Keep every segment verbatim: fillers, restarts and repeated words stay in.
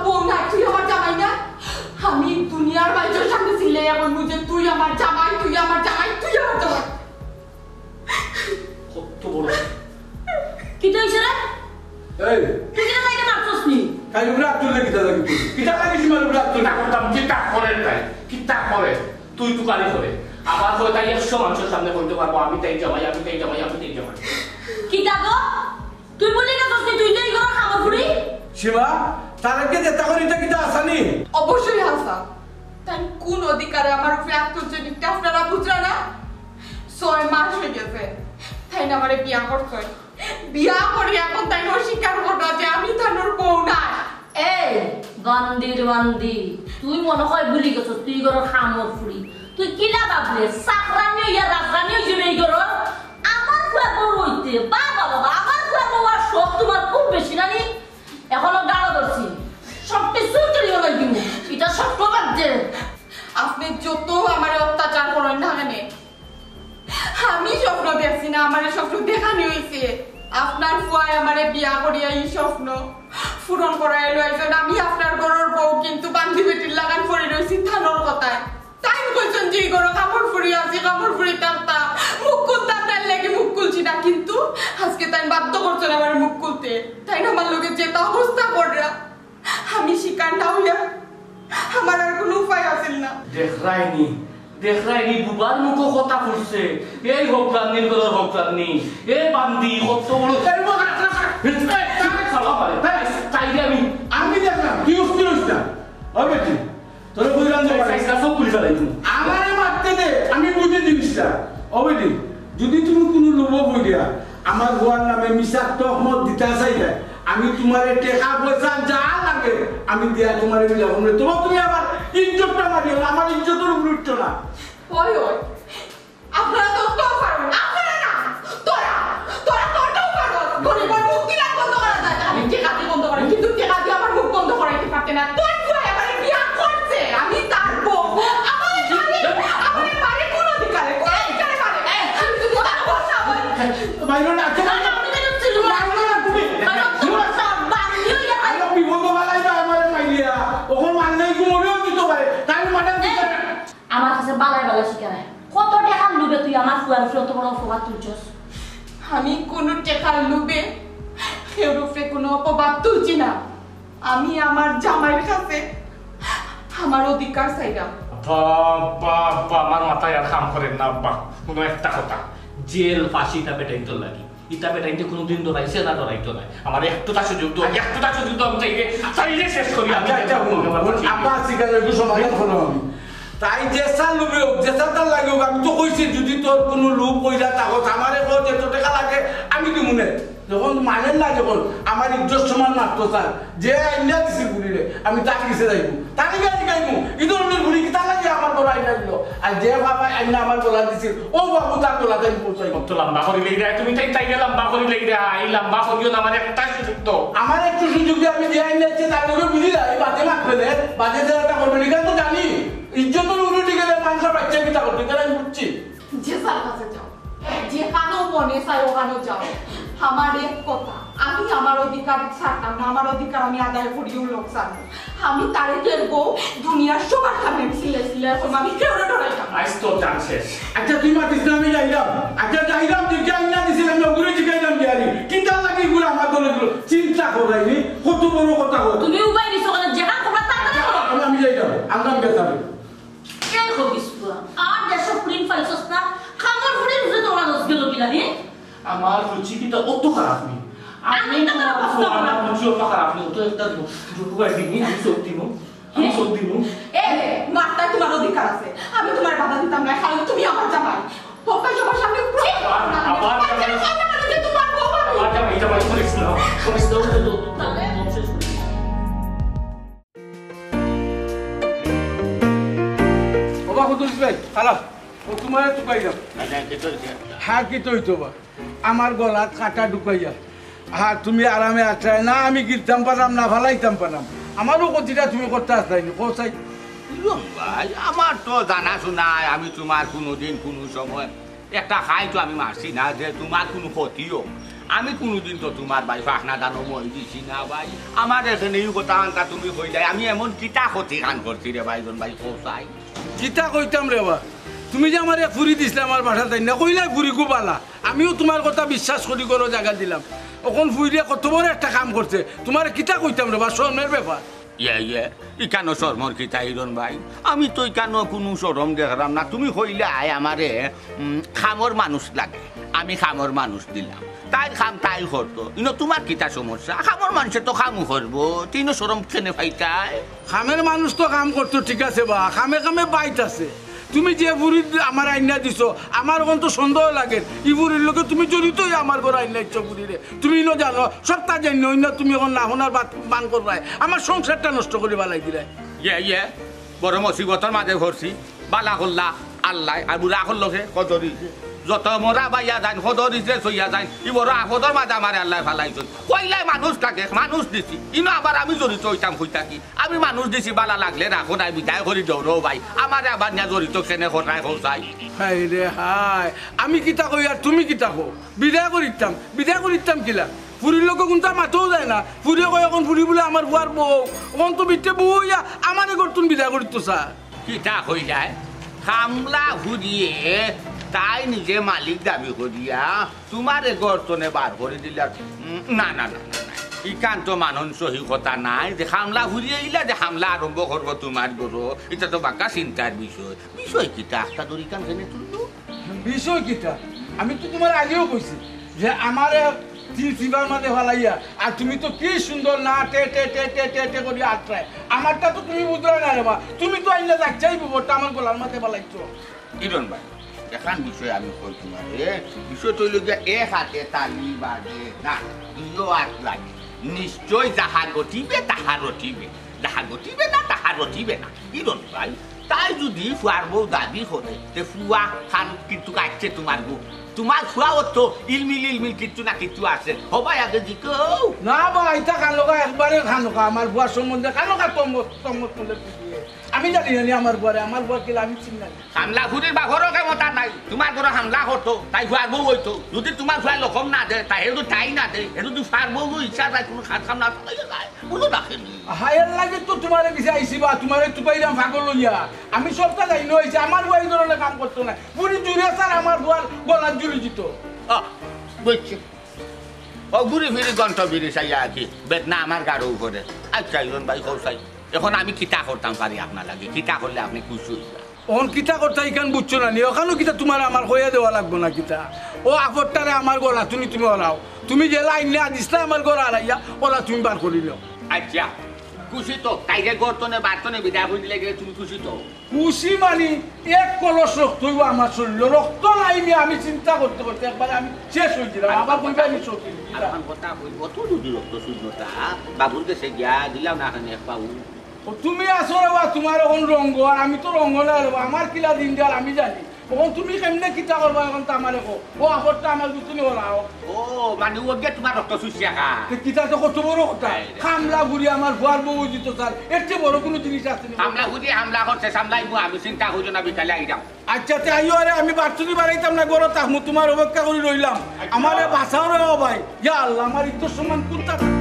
বউ না, তুই আমার জামাই না? আমি দুনিয়ার মানষর সামনে চিল্লাইয়া কইমু যে তুই আমার জামাই, তুই আমার জামাই, তুই আমার জামাই। কত বড়। কিতা অইছে রে? এই। তুই কিতা তাইরে মারছস নি? তাইর উপরে আত তুললে কিতা লাগে তুই? কিতা লাগে সীমার উপরে আত তুললে? কিতা করতাম, কিতা করে তাই? কিতা করে? তুই তুকারি করে। আবার কয় তাই একশো মানষর সামনে কইতো পারবো, "আমি তাইর জামাই, আমি তাইর জামাই, আমি তাইর জামাই।" কিতা গো? তুই ভুলি গেছস নি, তুই তো ই ঘরর কামর ফুড়ি? সীমা, তারেকে যেতা করি ইতা কিতা হাছা নি? অবশ্যই হাছা। তাইন কুন অধিকারে আমার উপরে আত তুলছইন ইতা আপনারা বুঝরা না? ছয় মাস অই গেছে। তাইন আমারে বিয়া করছইন। বিয়া করি এখন তাইন অস্বীকার কররা যে আমি তানর বউ না। এই বান্দির বান্দি, তুই মনো কয় ভুলি গেছস তুই ই ঘরর কামর ফুড়ি। তুই কিলা ভাবলে চাকরানি অইয়া রাজরানি অইযিবে ই ঘরর? আমার ফুয়ার বউ অইতে, বাবা, বাবা, আমার ফুয়ার বউ আর শখ তুমার খুব বেশি না নি? এখনো গাড়ো ধরছি, সবটি চুলচুলি বানাই দিমু। ইতা স্বপ্ন বাদ দে। আপনে যত আমারে অত্যাচার করইন না কেনে, আমি স্বপ্ন দেখছি না, আমারে স্বপ্ন দেখানি অইছে। আপনার ফুয়ায় আমারে বিয়া করিয়া ই স্বপ্ন পূরণ করাইলো একজন। আমি আপনার ঘরর বউ, কিন্তু বান্দি বেটির লাখান পড়ি রইছি তানর কথায়। তাইন কইছইন যে ই ঘরো কামর ফুড়ি আছে, কামর ফুড়ি থাকতা, মুখ খুলতাম, তাইর লাগি মুখ খুলছি না, কিন্তু আজকে তাইন বাধ্য করছইন আমারে মুখ খুলতে। তাইন আমার লগে যেতা অবস্থা কররা, আমি শিকার না অইয়া আমার আর কুনু উপায় আছিল না। দেখরায়নি, দেখরায়নি, বুবার মুখো কথা ফুটছে। এই হকরান্নির ঘরর হকরান্নি, এ বান্দি, কত বড়। এই মা, এই, এই, তাই সালা পারে, তাই, তাই আমি, আমি দেখলাম, তুই অস্থির অইস না। ও বেটি, তোরে কইলাম যে এই সাইজটা সব খুলি ফেলাই তুমি। আমারে মারতে দে, আমি বুঝি জিনিসটা। ও বেটি, যদি তুমি কুনু লোভো পড়িয়া আমার ফুয়ার নামে মিছা তহমত দিতা চাইলে, আমি তুমারে টেকা পয়সা যা লাগে আমি দিয়া তুমারে বিয়া করমু। তবে তুমি আমার ইজ্জতটা মারিও না, আমার ইজ্জতর উপরে উঠছো না। ওই, ওই, আপনারা তো, তো পারবেন, আপনারা না, তোরা, তোরা, তোরটাও পারো। গরিবর মুখ কিলা বন্ধ করা যায় না? আমি টেকা দিয়া বন্ধ করাই, কিন্তু টেকা দিয়া আমার মুখ বন্ধ করাইতে পারতে না। তোর ফুয়ায় আমারে বিয়া করছে, আমি তার বউ। আমারে বাড়ি, আমারে বাড়ি কোন অধিকারে, কোন অধিকারে বাড়ি? আমি যদি তার বউ না হই। বাইরে না, তুমি না, আমি তো ছিল না। বাইরে না, তুমি। বাইরে না, তুমি। সব বাদ দিয়ে গেছে। আরে বিপদ বালাই বা আমারে মাইলিয়া। ওখন মারলে কি মরেও দিতে পারে। তাই ম্যাডাম এই, আমার কাছে বালাই বালাই শিকার হয়। কত টেকার লোভে তুই আমার ফুয়ার উপরে অত বড় অপবাদ তুলছস? আমি কুনু টেকার লোভে কেউর উপরে কুনু অপবাদ তুলছি না। আমি আমার জামাইর কাছে আমার অধিকার চাইলাম। বাবা, বাবা, আমার মাথায় আর কাম করে না, আব্বা। কুনু একটা কথা, জেল, ফাঁসি, ইতা বেটাইন্তর লাগি। ইতা বেটাইন্তে কুনুদিন ডরাইছে না, ডরাইতো নায়। আমার একটুটা সুযোগ দাও, একটুটা সুযোগ দাও, আমি চাইলে, চাইলে শেষ করি। আমি আচ্ছা, আচ্ছা, হুন, হুন, আব্বা, আজকে একটু সমাধান করো আমি। তাই যেছা লোভে হোক, যেছা তার লাগি হোক, আমি তো কইছি, যদি তোর কুনু লোভ কইরা থাকো, আমারে কও যে তোর টেকা লাগে, আমি দিমু নে। যখন মানেন না, যখন আমার ইজ্জত সম্মান মারতো স্যার, যে আইনা দিছিল বুড়িরে, আমি তার কাছে যাইমু, তার কাছে যাইমু। এই ধরনের বুড়ি কিতা লাগে আমার ঘরো আইনা দিল? আর যে বাবা আইনা আমার গলা দিছিল, ও বাবু তার গলাত আমি পৌঁছাই। কত লম্বা করি লই রে, তুমি তাই, তাই লম্বা করি লই রে, এই লম্বা করিও না, আমার একটা সুযোগ দাও। আমার একটু সুযোগ দিয়া আমি যে আইনা দিছি, তার লগে বুঝি না, এই বাদে মাত পেলে, বাদে যে এটা করবে, এটা তো জানি। ইজ্জতর উন্নতি গেলে মানুষের বাচ্চা কিতা করবে, তারা আমি বুঝছি। যে স্যার কাছে যাও, যেখানেও মনে চায় ওখানেও যাও। আমার এক কথা, আমি আমার অধিকার ছাড়তাম না, আমার অধিকার আমি আদায় করিয়া লইমু স্যার। আমি তারেকের বউ, দুনিয়ার সবার সামনে আমি চিল্লাই চিল্লাই কইমু, আমি কেউরে ডরাইতাম না। আইজ তোর জান শেষ। আচ্ছা, তুই মাতিস না, আমি যাইলাম। আচ্ছা, যাইলাম, যে যাই না দিছিলাম, আমি ওগুলো জিগাইলাম যে আরে, কিতার লাগি এগুলো আমার দলে দিল? চিন্তা করাইনি, কত বড় কথা কর। তুমি উবাই দিছো কেনে? যেখান খবর তাড়াতাড়ি করো। আমি, আমি যাইলাম, আনলাম বেতাবে। এই হবিস পুয়া, আর দেশো ফুরিন পাইছস না, কামর ফুরিন বুঝে তোরা রোজ গেল কিলা রে? আমার রুচি কিতা অত খারাপ নি? আমি আমি তো তোমার তোর কথা ফুয়া, বললাম। আমার রুচি অত খারাপ নি, অত একটা ঢুকুয়াই দিনি, আমি চোখ দিমু, আমি হ্যাঁ? চোখ দিমু। এ, মারতায় তোমার অধিকার আছে, আমি তোমার বাধা দিতাম না, কারণ তুমি আমার জামাই। হকাই সবার সামনে পুরো আবার, আবার আচ্ছা, জামাই। আচ্ছা, আচ্ছা, তোমার বউ আমি। আবার জামাই, জামাই করিস না, করিস না, ওটা তো, তো, তো, তো শেষ করিস। ওবা, কুদ্দুস ভাই, খারাপ। ও তোমারে তুকাই দাও। আচ্ছা, কিতা অইছে? হ্যাঁ, কিতা অইতো বা? আমার গলাত কাটা ঢুকাইয়া। হ্যাঁ, তুমি আরামে আছায় না, আমি গিলতাম পারাম না, ফালাইতাম পারাম। আমারও ক্ষতিটা তুমি করতে আসলায় নি, কও চাই। ইয়ো ভাই, আমার তো জানা শুনায়, আমি তোমার কুনুদিন কুনু সময় একটা খাই তো আমি মারছি না যে তোমার কুনু ক্ষতি হোক। আমি কুনুদিন তো তুমার ভাই ফাখনা দানো মই দিছি না ভাই। আমার এখানে এই কথা আনতা তুমি কইলাই, আমি এমন কিতা ক্ষতি খান করছি রে ভাই, জন ভাই কোথায়? কিতা কইতাম রে বা, তুমি যে আমার এক ফুরি দিছলে আমার বাসা তাই না, কইলাই ফুরি খুব বালা, আমিও তুমার কথা বিশ্বাস করি করো জাগা দিলাম। অখন ফুরিয়ে কত বড় একটা কাম করছে, তুমারে কিতা কইতাম রে বা, শরমের ব্যাপার। ইয়ে, ইয়ে, ইকানো শরমর কিতা হিরন ভাই? আমি তো ইকানো কুনু শরম দেখরাম না। তুমি কইলায় আমারে, উম, কামর মানুষ লাগে, আমি কামর মানুষ দিলাম, তাইর কাম তাই করতো। ইনো তুমার কিতা সমস্যা? কামর মানষে তো কামও করবো, তে ইনো শরম কেনে পাইতায়? কামের মানুষ তো কাম করতো, ঠিক আছে বা, কামে কামে বাইত আছে। তুমি যে ফুরি আমার আইনা দিছো, আমার অখন তো সন্দেহ লাগে, ই ফুরির লগে তুমি জড়িত অইয়া আমার ঘর আইনা দিছো ফুরিরে। তুমি ইনো জানো, সবতা জানো, ইনো তুমি অখন না হুনার বাত বান কররায়, আমার সংসারটা নষ্ট করি ফালাই দিরায়। ইয়ে, ইয়ে, বড় মুসিবতর মাঝে পড়ছি, বালা করলা আল্লায়, আর বুড়া করলো কে কদরি। যত মরা বাইয়া যাইন, কদরি যে সইয়া যাইন, ই বড় আপদর মাঝে আমারে আল্লায় ফালাইছইন। কইলায় মানুষ লাগে, মানুষ দিছি, ইনো আবার আমি জড়িত অইতাম কই থাকি? আমি মানুষ দিছি, বালা লাগলে রাখো, নাই বিদায় করি দেও রে ভাই। আমারে আবার নিয়া জড়িত কেনে কররায় কও চাই? হায় রে হায়, আমি কিতা কই আর তুমি কিতা কও? বিদায় করিতাম, বিদায় করিতাম কিলা? ফুরির লগে কুনতা মাতও যায় না। ফুরিয়ে কয় অখন ফুরি বুলে আমার ফুয়ার বউ, অখন তো বিটে বউ অইয়া আমারে ঘরতুন বিদায় করিতো চায়। কিতা কইলায়? কামলা ফুরিয়ে তাই নিজে মালিক দাবি করিয়া তুমারে ঘর তনে বার করি দিলার। উম, না, না, না, না, না। ইখান তো মানন সহি কথা নায় যে কামলা ফুরিয়ে ইলা যে হামলা আরম্ভ করবো তুমার ঘরো। ইটা তো বাক্কা চিন্তার বিষয়। বিষয় কিতা? আখতা দড়ি কান কেনে তুললো? বিষয় কিতা? আমি তো তুমারে আগেও কইছি যে আমারে তিন সিবার মাঝে ফালাইয়া, আর তুমি তো কি সুন্দর না টে টে টে টে টে টে করি আটরায়। আমারটা তো তুমি বুঝরায় না রে বা, তুমি তো আইনা যাচ্ছাই বিপদটা আমার গলার মাঝে ফালাইছো। ইরন ভাই, এখান বিষয় আমি কই তুমারে, বিষয় তো অইলো গিয়া এক হাতে তালি বাজে না, দুইও হাত লাগে। নিশ্চয় যাহা ঘটিবে তাহা রটিবে, যাহা ঘটিবে না তাহা রটিবে না। ইরন ভাই, তাই যদি ফুয়ার বউ দাবি করে, তে ফুয়া খান কিন্তু কাটছে তুমার গু। তুমার ফুয়া অত ইলমিল ইলমিল কিচ্ছু না কিচ্ছু আছে। হবায় আগে জিকো। না বা, ইতা খানোকা, একবারে খানোকা, আমার ফুয়ার সম্বন্ধে খানোকা তমত, তমত করলে কি দিয়ে? আমি জানি না নি আমার ফুয়ারে, আমার ফুয়া কিলা আমি চিনি না। কামলা ফুরির বাপরও ক্ষমতা নাই, তুমার ঘরো হামলা করতো, তাই ফুয়ার বউ অইতো। যদি তুমার ফুয়ায় লকম না দেয়, তাই হেতু তাই না দেয়, হেতু তুই ফুয়ার বউ ইচ্ছা তাই কুনু খাত কাম না থাকে যায়, বুঝো না কেনে? হায়, এর লাগি তো তুমারে দিছে আইছি বা, তুমারে তুপাইলাম পাগল অইয়া। আমি সবটা যাই নইছে, আমার ফুয়ায় ই ধরনের কাম করতো না। ফুরি জুরে স্যার আমার ফুয়ার গলাত জুলি দিতো। আহ, বুঝছি। ও ঘুরি ফিরি গন্ট বিড়ি চাইয়া আর কি, বেদনা আমার গাড়ো উপরে। আচ্ছা, ইরন ভাই, কও চাই, এখন আমি কিতা করতাম পারি আপনার লাগি? কিতা করলে আপনে খুশি অইবা? অখন কিতা করতা ইখান বুঝছো না নি? অখানও কিতা তুমারে আমার কইয়া দেওয়া লাগবো না কিতা? ও আপদটারে আমার গলাতুনি তুমি হরাও। তুমি যেলা আইনা দিছলা আমার ঘরো আলাইয়া, ওলা তুমি বার করি লও। আচ্ছা, খুশি তো? তাইরে ঘর তনে বার তনে বিদায় করি দিলে গেলে তুমি খুশি তো? খুশি মানি এক কলস রক্ত অইবো আমার শরীরো। রক্ত নাই নি, আমি চিন্তা করতে করতে একবারে আমি শেষ অই গেলাম। আবার কইবা আমি শৌখিন। আর অখন কথা কই, অত যদি রক্ত শূন্যতা, বাবুর গেছে গিয়া দিলাম না কেনে এক পাউ? ও, তুমি আছো রে বা, তুমার অখন রঙ্গ, আর আমি তো রঙ্গ না রে বা, আমার কিলা দিন দিয়ার আমি জানি। অখন তুমি কেমনে কিতা করবা, অখন তো আমারে কও। ও আপদটা আমার গুছুনি হলাও। ও, মানে ও গিয়া তুমার রক্ত চুষিয়া খা। তে কিতা তো কত বড় কথা। এই রে। কামলা ফুরি আমার ফুয়ার বউ অইতো স্যার, এর চেয়ে বড় কুনু জিনিস আছে নি? কামলা ফুরি হামলা করছে, সামলাইমু আমি, চিন্তা করিও না, বিকালে আইরাম। আচ্ছা, তে আইও, আরে আমি বাড়ি থনে বারাইতাম না, ঘরো থাকমু, তুমার অপেক্ষা করি রইলাম। আচ্ছা। আমারে বাঁচাও রে ও ভাই। ইয়া আল্লাহ, আমার ইজ্জত সম্মান কুনটা থাকলো?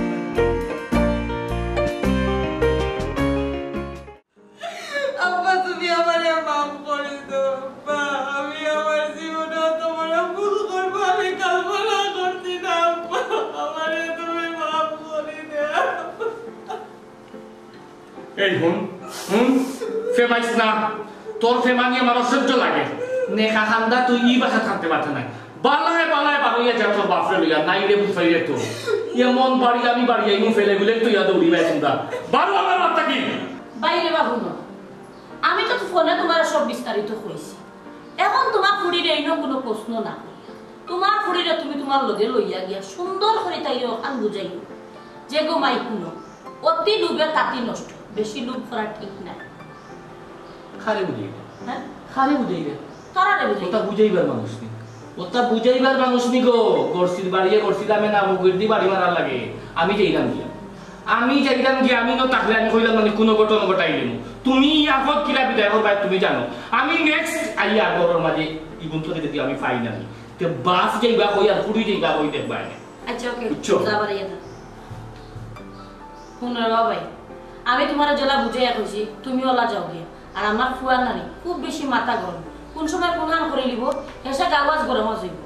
আব্বা, তুমি আমারে মাফ করি দেও, আব্বা। আমি আমার জীবনে অত বড় ভুল করবো আমি কল্পনা করছি না, আব্বা। আমারে তুমি মাফ করি দেও। এই হুন, হুন, ফেমাইস না। তোর ফেমানি আমার অসহ্য লাগে। নেকা খান্দা তুই ই বাসাত থাকতে পারতে নায়। বালায় বালায় বারইয়া যা তোর বাফরে লইয়া, নাইলে বুঝাইলে তো। এমন বাড়ি আমি বাড়ি আইমু ফেলে গুলে তুই আর দৌড়ি ভাই তোমরা। বারো আমার মাথা কি? বাইরে বা হুনো, আমি তো ফোনে তুমারে সব বিস্তারিত কইছি। অখন তুমার ফুরিরে ইনো কুনু প্রশ্ন না। তুমার ফুরিরে তুমি তুমার লগে লইয়া গিয়া সুন্দর করি তাইরে অখান বুঝাইও। যে গো মাই হুনো, অতি লোভে তাঁতি নষ্ট, বেশি লোভ করা ঠিক নায়। কারে বুঝাইবে? হ্যাঁ? কারে বুঝাইবে? তারারে বুঝাইবে। ওটা বুঝাইবার মানুষ নি। ওটা বুঝাইবার মানুষ নি গো। গড়সির বাড়িয়ে গড়সির দামে না মুগুর দি বাড়ি মারার লাগে। আমি যাইলাম গিয়া। আমি যাইলাম গিয়া, আমি না থাকলে আমি কইলাম মানে কুনু ঘটনা ঘটাইলে। তুমি ই আপদ কিলা বিদায় করবায় তুমি জানো। আমি next আইয়া ঘরর মাঝে ইগুন তোরে যদি আমি পাই না নি। তে বাফ যাইবা কই আর ফুরি যাইবা কই দেখবায়। আচ্ছা, ওকে, বুঝছো? যা বাড়ি যা। হুনো রে বাবাই, আমি তুমারে যেলা বুঝাইয়া কইছি, তুমি অলা যাওগি। আর আমার ফুয়া নানি খুব বেশি মাথা গরম, কুন সময় কুনহান করি লিবো, হেষে গাওয়াজ গরম অইবো।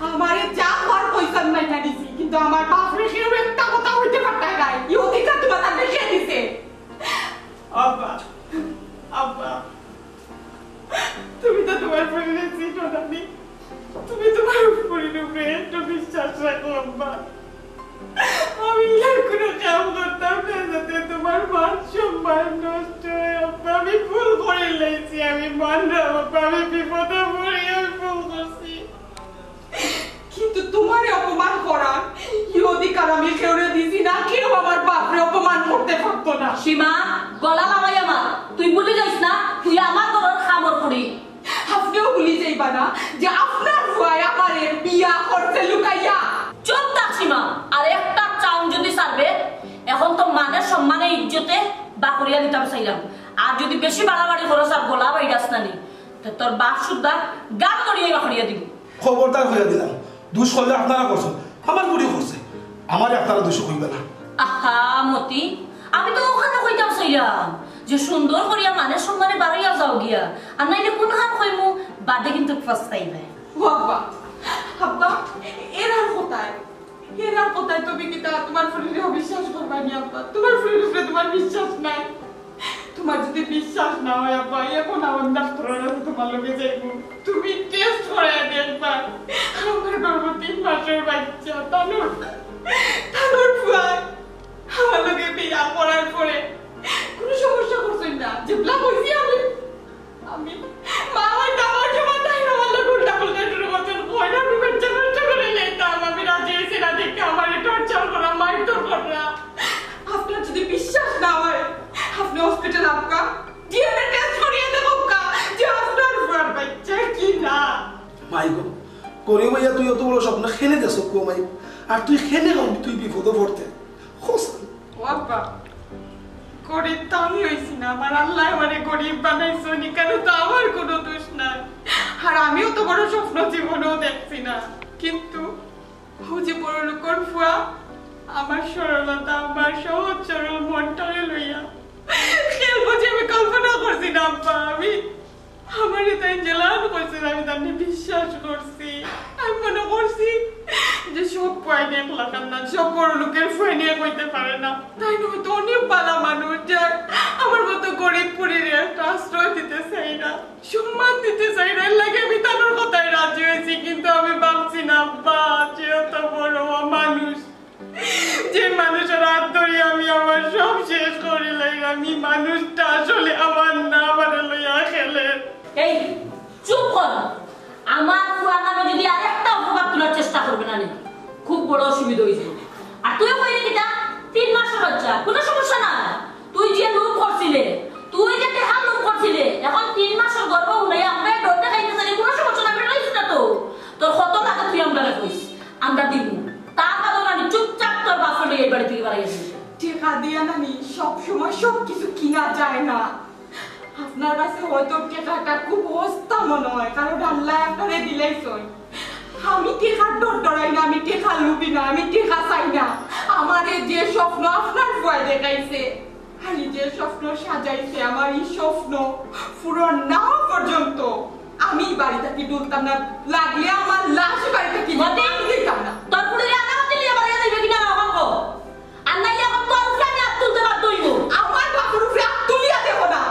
আমারে যা কওয়ার কইছইন মাইনা নিছি, কিন্তু আমার বাপরে কেউ একটা কথা কইতে পারতায় নায়। ই অধিকার তুমার কাছে কে দিছে? আব্বা, আব্বা, তুমি তো তুমার ফুরিরে চিনো না নি। তুমি তুমার ফুরির উপরে একটু বিশ্বাস রাখো, আব্বা। আমি ইলা কুনু কাম করতাম না, যাতে তুমার মান সম্মান নষ্ট অয়, আব্বা। আমি ভুল করি লাইছি, আমি মানরাম, আব্বা। আমি বিপদো পড়ি, আমি ভুল করছি। কিন্তু তুমারে অপমান করার ই অধিকার আমি কেউরে দিছি না, কেউ আমার বাপরে অপমান করতে পারতো না। সীমা, গলা লাগাইয়া মাত, তুই ভুলি যাইস না, তুই আমার ঘরর কামর ফুড়ি। আপনেও ভুলি যাইবা না যে আপনার ফুয়ায় আমারে বিয়া করছে লুকাইয়া। চুপ থাক সীমা, আর একটা চাউন যদি ছাড়বে, এখন তো মানে সম্মানে ইজ্জতে বাকরিয়া দিতাম চাইরাম। আর যদি বেশি বাড়াবাড়ি করস আর গলা বাইরাস না নি, তে তোর বাপ সুদ্ধা গাল ধরিয়া বাকরিয়া দিমু। খবরদার কইয়া দিলাম, দুষ করলে আপনারা করছইন, আমার ফুরি করছে, আমারে আপনারা দুষ কইবা না। আহা মতি, আমি তো অখান কইতাম চাইরাম যে সুন্দর করিয়া মানে সম্মানে বারইয়া যাও গিয়া, আর নাইলে কুনহান কইমু, বাদে কিন্তু পস্তাইবায়। ও আব্বা, আব্বা, এরার কথায়, এরার কথায় তুমি কিতা তুমার ফুরিরে অবিশ্বাস করবায় নি আব্বা? তুমার ফুরির উপরে তুমার বিশ্বাস নাই? তুমার যদি বিশ্বাস না অয় আব্বা, এখন আমার ডাক্তারর কাছে তুমার লগে যাইমু। তুমি test করাইয়া দেখবা। আমার গর্ভে তিন মাসর বাইচ্চা, তানুর, তানুর ফুয়ায় আমার লগে বিয়া করার পরে কুনু সমস্যা করছইন না। যেবলা কইছি আমি, আমি মা অইতাম, আমার সময় তাইন আমার লগে উল্টা-পুল্টা শুরু করছইন। কইরা আমি বাইচ্চা নষ্ট করি লাইতাম। আমি রাজি অইছি না দেখিয়া আমারে torture করা, মারধর করা। আপনার যদি বিশ্বাস না অয়, আপনে hospital আউক্কা, DNA test করিয়া দেখউক্কা যে আপনার ফুয়ার বাইচ্চা কি না। মাই গো, গরিব অইয়া তুই অত বড় স্বপ্ন কেনে দেখছস গো মাই? আর তুই কেনে কম তুই বিপদো পড়তে? খোঁজ। ও আব্বা, গরিব তো আমি অইছি না, আমার আল্লায় আমারে গরিব বানাইছইন, ইখানো তো আমার কুনু দুষ নাই। আর আমিও তো বড় স্বপ্ন জীবনেও দেখছি না, কিন্তু অউ যে বড় লোকর ফুয়া, আমার সরলতা, আমার সহজ সরল মনটারে লইয়া খেলবো যে আমি কল্পনা করছি না আব্বা। আমি আমারে তাইন যেলান কইছইন, আমি তানরে বিশ্বাস করছি। আমি মনো করছি যে সব ফুয়াইন একলাখান না, সব বড় লোকর ফুয়াইন এক অইতে পারে না। তাইন হয়তো অনেক ভালা মানুষ, যে আমার মতো গরিব ফুরিরে একটা আশ্রয় দিতে চাইরা, সম্মান দিতে চাইরা, এর লাগি আমি তানুর কথায় রাজি অইছি। কিন্তু আমি ভাবছি না আব্বা, যে অত বড় মানুষ, যে মানুষর আত ধরি আমি আমার সব শেষ করি লাইরাম, ই মানুষটা আসলে আমার না, আমারে লইয়া খেলে। এই, চুপ কর। আমার ফুয়ার নামে যদি আরেকটা অপবাদ তুলার চেষ্টা করবে না নি, খুব বড় অসুবিধা অইযিবো। আর তুই কইরে কিতা? তিন মাসর বাইচ্চা, কুনু সমস্যা না। তুই যে লোভ করছিলে, তুই যে টেকার লোভ করছিলে, এখন তিন মাসর গর্ভ উলাইয়া আমরা ডরতে খাইতে চাই, কুনু সমস্যা না, আমরা রইছি না তো। তোর কত লাগে তুই আমরারে কইস, আমরা দিমু। তা বাদে নানি চুপচাপ তোর বাপরে লইয়া এই বাড়ি থাকি বারইয়া যাইস। টেকা দিয়া নানি সব সময় সব কিছু কিনা যায় না। আপনার কাছে হয়তো টেকাটা খুব হস্তা মনো অয়, কারণ আল্লায় আপনারে দিলাইছইন। আমি টেকার ডর ডরাই না, আমি টেকা লুবি না, আমি টেকা চাই না। আমারে যে স্বপ্ন আপনার ফুয়ায় দেখাইছে, আমি যে স্বপ্ন সাজাইছে, আমার ই স্বপ্ন পূরণ না অওয়া পর্যন্ত আমি বাড়ি থাকি ডুলতাম না। লাগলে আমার লাশ বাড়ি থাকি মতি, দিতাম না। তোর ফুড়িরে আদালতে লইয়া বারইয়া যাইবে কিনা না অখন ক। আর নাইলে অখন তোর উপরে আমি আত তুলতে বাধ্য অইমু। আমার বাপর উপরে আত তুলিয়া দেব না।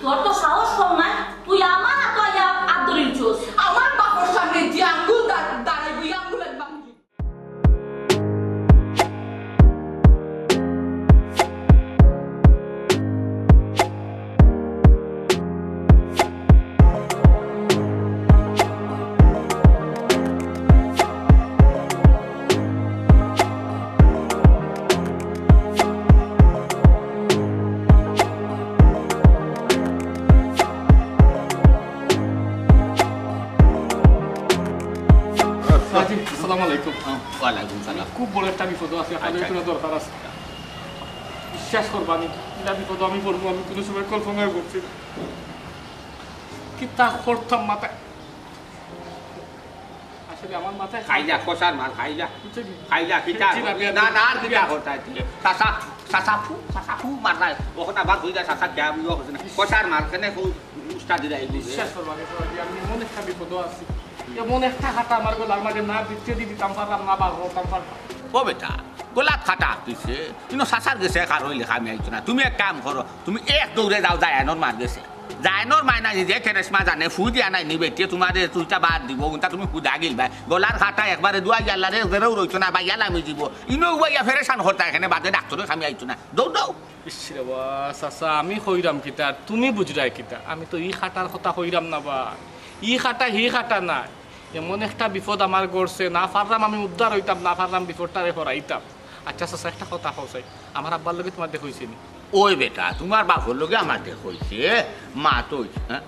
তোর তো সাহস কম নায়, তুই আমার আতো আইয়া আত ধরিলছস। আমার বাপর সামনে যে আঙ্গুল দা-, দাঁড়াইবো, ই আঙ্গুল আমি ভাঙি। জি, আসসালামু আলাইকুম। ওয়ালাইকুম সালাম। খুব বড় একটা বিপদ আছে, আপনার আচ্ছা। একটু দরকার আছে। বিশ্বাস করবা নি, এটা বিপদ আমি পড়বো, আমি কোনো সময় কল্পনাও করছি না। কিতা করতাম মাথায়। আমার মাথায় খাইলা, কষার মার খাইলা। বুঝছেন? খাইলা, কিতা জি, না, করলে? না, না, আর কিতা করতায়? চাচা, চাচা ফু, চাচা ফু মার নাই। ওখানে আবার কইলা, চাচা কে আমি ও করছে না। কষার মার, কেনে কো উস্তাদি রাই বুঝে? বিশ্বাস করবা, বিশ্বাস করবা, আমি এমন একটা বিপদও আছি। এমন একটা কাটা আমার গলার মাঝে না দিতে দি দিতাম পারলাম না, বার করতাম পারলাম। ও বেটা, গলাত কাটা আটকিছে। কিন্তু চাচার গেছে কারো লেখা আমি আইতো না। তুমি এক কাম করো, তুমি এক দৌড়ে যাও, জায়ানোর মার গেছে। জায়ানোর মায় নাই যে কেরেশমা জানে, ফু দিয়া নাই নি বেটিয়ে, তোমারে দুইটা বাদ দিব, উনটা তুমি হুদা গিল ভাই। গলার কাটা একবারে দুয়া ইয়াল্লা রে, জেরেও রইতো না, ভাই ইয়ালা আমি দিব। ইনো উবাইয়া ফেরেশান করতা এখানে বাদে ডাক্তারে খামি আইতো না। দৌড় দাও। ইস রে বা, চাচা, আমি কইরাম কিতা, আর তুমি বুঝরায় কিতা? আমি তো ই কাটার কথা কইরাম না বা। ই কাটা, হি কাটা না। এমন একটা বিপদ আমার গড়ছে, না পারলাম আমি উদ্ধার হইতাম, না পারলাম বিপদটারে হরাইতাম। আচ্ছা চাচা, একটা কথা কও চাই, আমার আব্বার লগে তোমার দেখা হইছে নি? ওই বেটা, তোমার বাপর লগে আমার দেখা হইছে, মা তো হইছে, হ্যাঁ?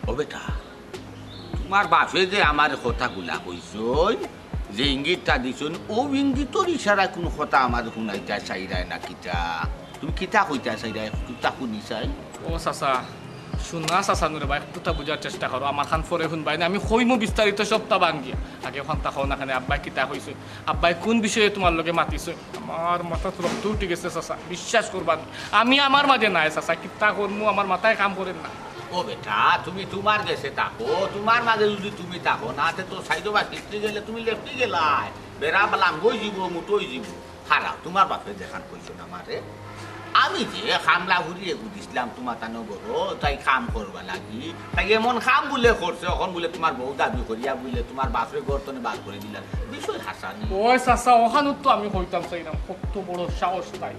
ও বেটা, তোমার বাপে যে আমার কথাগুলা কইছইন, যে ইঙ্গিতটা দিছইন, ও ইঙ্গিতর ইশারায় কোনো কথা আমার হুনাইতা চাইরায় না কিতা? তুমি কিতা কইতা চাইরায়, কিতা হুনি চাই? ও চাচা, শুনা চাচা নুরে ভাই, একটুটা বুঝার চেষ্টা করো, আমার খান পরে হুনবায় না, আমি কইমু বিস্তারিত সবটা ভাঙ্গিয়া। আগে ওখান তা কও না কেনে, আব্বায় কিতা কইছইন? আব্বায় কোন বিষয়ে তোমার লগে মাতিছইন? আমার মাথাত রক্ত উঠি গেছে চাচা, বিশ্বাস করবা না। আমি আমার মাঝে নাই চাচা, কিতা করমু, আমার মাথায় কাম করের না। ও বেটা, তুমি তোমার গেছে থাকো, তোমার মাঝে যদি তুমি থাকো না, তে তো সাইডো বা সিটলি গেলে তুমি লেফটি গেলায়, বেড়া লাম্বই যাব, মুটই যাব। খারাপ, তোমার বাপে যেখান কইছইন আমারে, আমি যে কামলা ঘুরি এগু দিছিলাম তোমার তানো ঘরো, তাই কাম করবা লাগি, তাই এমন কাম বুলে করছে, অখন বুলে তোমার বউ দাবি করিয়া বুলে তোমার বাপরে ঘর তনে বার করি দিলার, বিষয় হাসানি। ওই চাচা, ওখানো তো আমি কইতাম চাইরাম, কত বড় সাহস তাই।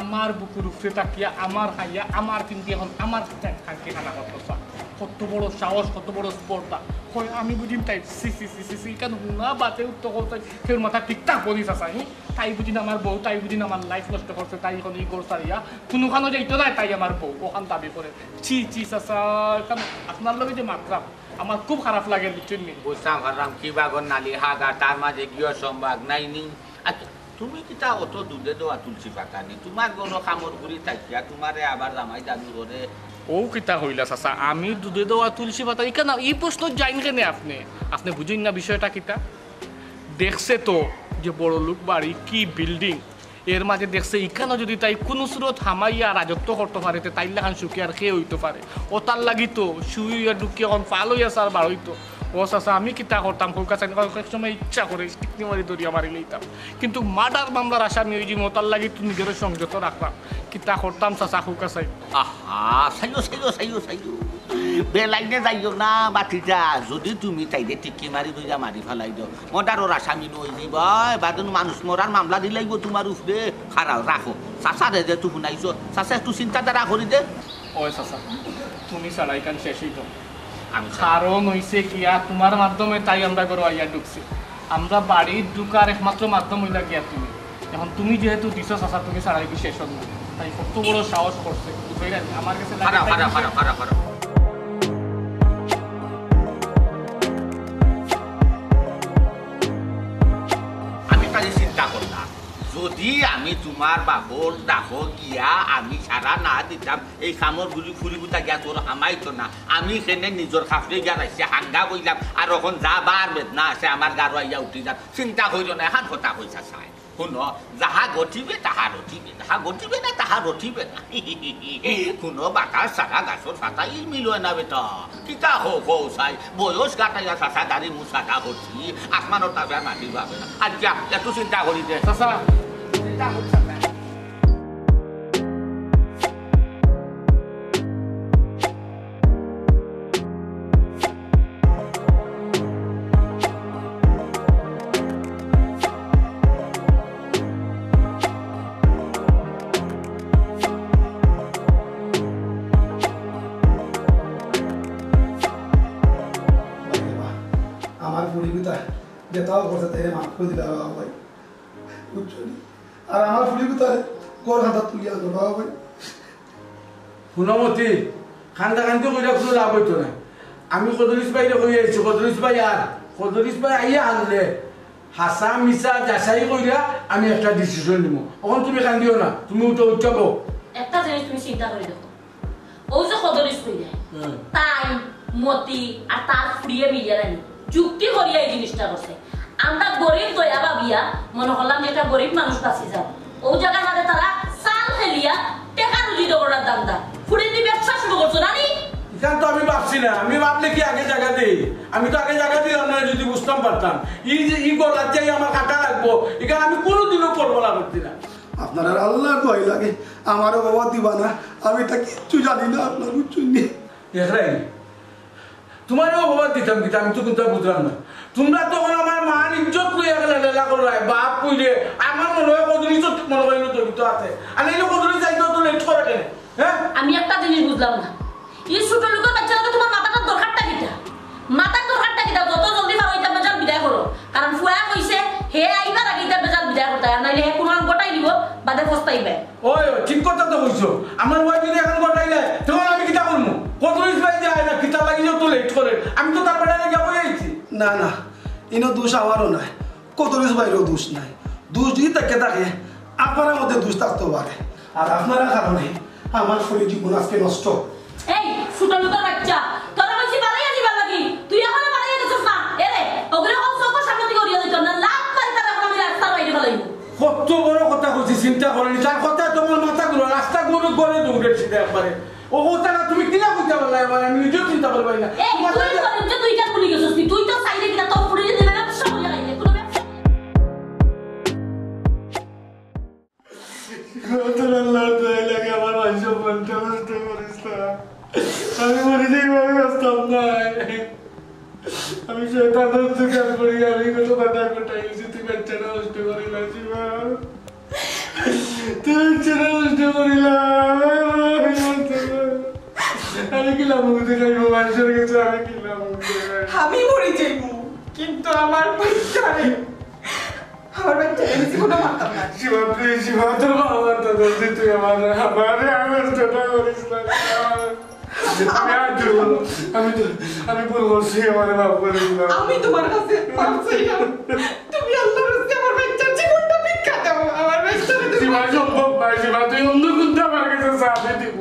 আমার বুকুর উপরে থাকিয়া, আমার খাইয়া, আমার পিন্দি, অখন আমার খানকে খানা করতো চায়। কত বড় সাহস, কত বড় স্পর্ধা। কয় আমি বুঝিম তাই, সি, সি, সি, সি, সি, কেন হুনা বাতে উত্তর করতে, কেউর মাথা ঠিক থাকবো নি চাচা, হি? তাই বুঝিন আমার বউ, তাই বুঝিন আমার life নষ্ট করছে, তাই এখন ই ঘর ছাড়িয়া কুনুখানো যাইতো নায়, তাই আমার বউ ওখান দাবি করে। ছি, ছি, চাচা, কেন আপনার লগে যে মাতরাম, আমার খুব খারাপ লাগে, বুঝছইন নি? বুঝতাম পারলাম, কি বাগর নালি হাগা, তার মাঝে গিয়ে সম্ভাগ নাই নি। আচ্ছা, তুমি কিতা অত দুধে দেওয়া তুলসী পাতা নি? তোমার ঘরো কামর ঘুরি থাকিয়া তোমারে আবার জামাই দাবি করে। ও কিতা কইলা চাচা, আমি দুধে দেওয়া তুলসী পাতা? ইখান, ই প্রশ্ন যাইন কেনে আপনে? আপনে বুঝইন না বিষয়টা কিতা? দেখছে তো যে বড় লোক বাড়ি, কি building, এর মাঝে দেখছে ইখানো যদি তাই কুনু সুরত হামাইয়া রাজত্ব করতো পারে, তে তাইর লাখান সুখী আর কে হইতো পারে? ও তার লাগি তো শুই হইয়া ঢুকি এখন ফাল হইয়া স্যার বার হইতো। ও চাচা, আমি কিতা করতাম? কউক্কা চাইন, কয়েক সময় ইচ্ছা করে কিডনি মারি ধরিয়া মারি লইতাম, কিন্তু মার্ডার মামলার আসামি হয়ে যাবো, তার লাগি তো নিজের সংযত রাখলাম। কিতা করতাম চাচা, কউক্কা চাইন। আহা, চাইও, চাইও, চাইও, চাইও। বেলাইনে যাইও না, বাতিজা। যদি তুমি তাইরে টিকি মারি ধরিয়া মারি ফালাই দেও, মার্ডারর আসামি নই যাইবা, এবার যেন মানুষ মরার মামলা দিলাইবো তোমার উপরে। খারাপ, রাখো। চাচারে যে তুই হুনাইছো, চাচা একটু চিন্তাধারা করি দে। ওই চাচা, তুমি ছাড়া ইখান শেষ হইতো। আমি ছাড়া। কারণ হইছে কি, আর তোমার মাধ্যমে তাই আমরা ঘরো আইয়া ঢুকছি। আমরা বাড়িত ঢুকার একমাত্র মাধ্যম হইলা গিয়া তুমি। এখন তুমি যেহেতু দিছো চাচা, তুমি ছাড়া কি শেষ হন না। তাই কত বড় সাহস করছে, বুঝাইরা নি? আমার গেছে লাগে খারাপ, তাই খারাপ, দিছে। খারাপ, খারাপ, খারাপ। আমি খালি চিন্তা করলাম, যদি আমি তোমার বাপর ডাকো গিয়া আমি সাড়া না দিতাম, এই কামর গুলি ফুরিগুতা গিয়া তোর হামাইতো না। আমি কেনে নিজর খাফরে গিয়া রাখছি, হাঙ্গা কইলাম, আর এখন যা বার বেদনা আছে আমার গারো আইয়া উঠি যার। চিন্তা করিও না, এখান কথা কইছা চাই। হুনো, যাহা ঘটিবে তাহা রটিবে, যাহা ঘটিবে না তাহা রটিবে না। হুনো, বাতাস ছাড়া গাছর পাতা ইল মিলয় না বেটা। কিতা হো, হো, চাই, বয়স কাটাইয়া চাচা দাড়ি মুছ কাটা করছি, আসমানর তাপে আর মাটি পাবে না। আর যা, একটু চিন্তা করি দে। চাচা, চিন্তা করছি না। আমার ফুড়ি কিতা যেতাও করছে, তাইরে মাফ করি দিলা বাবা ভাই, বুঝছো নি? আর আমার ফুড়ি কিতা ঘর হাতা তুলিয়া আনলো বাবা ভাই। হুনো মতি, কান্দা কান্দি কইরা কুনু লাভ অইতো নায়। আমি কদরিছ ভাইরে কইয়া আইছি, কদরিছ ভাই আর, কদরিছ ভাই আইয়া আনলে, হাছা মিছা যাচাই কইরা আমি একটা decision নিমু। অখন তুমি কান্দিও না, তুমি উঠো, উঠো বও। একটা জিনিস তুমি চিন্তা করি দেখো, অউ যে কদরিছ কইরা, হুম। তাই, মতি আর তার ফুড়িয়ে মিলিয়া রানি, যুক্তি করিয়া এই জিনিসটা করছে। আমরা গরিব দয়া ভাবিয়া মনে করলাম যে একটা গরিব মানুষ বাঁচি যাও। ও জায়গার মাঝে তারা চাল খেলিয়া টেকা রুজি দৌড়ার ধান্দা। ফুড়িন্দি ব্যবসা শুরু করছো, নানি? ইখান তো আমি ভাবছি না। আমি ভাবলে কি আগে জাগা দেই? আমি তো আগে জাগা দিলাম না, যদি বুঝতাম পারতাম। এই যে এই গলার চাই আমার কাটা লাগবো, ইখান আমি কোনোদিনও কল্পনা করছি না। আপনারার আল্লাহর দোয়াই লাগে, আমারে অপবাদ দিবা না, আমি ইতা কিচ্ছু জানি না, আপনারা বুঝছইন নি? দেখরায়, তুমারে অপবাদ দিতাম কিতা, আমি তো কুন্তা বুঝলাম না। তুমরা তখন আমার মান ইজ্জত লইয়া গেলা লেলা করলায়, বাপ কইলে, আমার মনে হয় কদুরি তো মনে হয় না জড়িত আছে। আর নাইলে কদুরি যাইতে অত লেট করে কেনে? হ্যাঁ? আমি একটা জিনিস বুঝলাম না, এই ছোট লোকের বাচ্চারা তো তুমার মাথাটার দরকারটা কিতা? মাথার দরকারটা কিতা? যত জলদি পারো ইতা বেজাল বিদায় করো, কারণ ফুয়া কইছে হে আইবার আগে ইতা বেজাল বিদায় করতে, আর নাইলে হে কোনো গটাই দিব, বাদে পস্তাইবে। ওই, ওই, ঠিক কথা তো কইছো। আমার ওয়াইফ যদি এখন গটাই দেয়, তখন আমি কিতা করবো? কত রিস ভাই যায় না, কিতা লাগি যে তো লেট করে? আমি তো তার বেড়ায় গিয়া বই আইছি। না, না, ইনো দোষ আমারও নাই, কত রিস ভাইরও দোষ নাই। দোষ যদি থাকে থাকে, আপনারার মধ্যে দোষ থাকতে পারে। আর আপনারার কারণে আমার ফুড়ির জীবন আজকে নষ্ট। এই, ছোট লোকের বাচ্চা, তোরা কইছি বাড়াইয়া দিবার লাগি, তুই এখনো বাড়াইয়া দিছস না। এরে, ওগুলো কোন চোখের সামনে থেকে উড়িয়ে দিত না, লাত মারি তারা এখন আমি রাস্তার বাইরে ফেলাইব। কত বড় কথা কইছি, চিন্তা করনি। তার কথা তোমার মাথা ঘুরো, রাস্তা ঘুরে ঘুরে দৌড়েছি একবারে। ও কথা না তুমি কিনা কইতে পারলা এবার, আমি নিজেও চিন্তা করবাই না। এই, তোমার তুই সাথে করিম যে তুই কেন ভুলি গেছিস? তুই তো চাইলে কিনা তোর ফুড়ি যদি ব্যবসা হয়ে যাইতে, কোনো ব্যবসা তোর আল্লাহর দোয়াই লাগে, আমার মান সম্মানটা নষ্ট করিস না। আমি মরে যাই, আমি বাঁচতাম না। আমি শয়তানের দোকান করি, আমি কত কথা কোথায় গেছি, তুই বাচ্চাটা নষ্ট করিলাম, শিবা। তুই বাচ্চাটা নষ্ট করিলাম। আমি কিলা মুখ দেখাইবো মানুষের কাছে, আমি কিলা মুখ দেখাইবো? আমি মরে যাইবো, কিন্তু আমার বাচ্চারে, আমার বাচ্চারে আমি জীবনে মারতাম না। শিবা, please, শিবা, তোর বাবা তো বলছি, তুই আমার, আমারে আর নষ্টটা করিস না। আমি আর ভুল, আমি তো, আমি ভুল করছি, আমারে মাফ করে দিলাম। আমি তোমার কাছে মাফ চাইলাম। তুমি আল্লাহর কাছে আমার বাচ্চার জীবনটা ভিক্ষা দাও, আমার বাচ্চারে তুমি শিবা, সম্ভব নয়, শিবা, তুই অন্য কোনটা আমার কাছে চাবি দিব।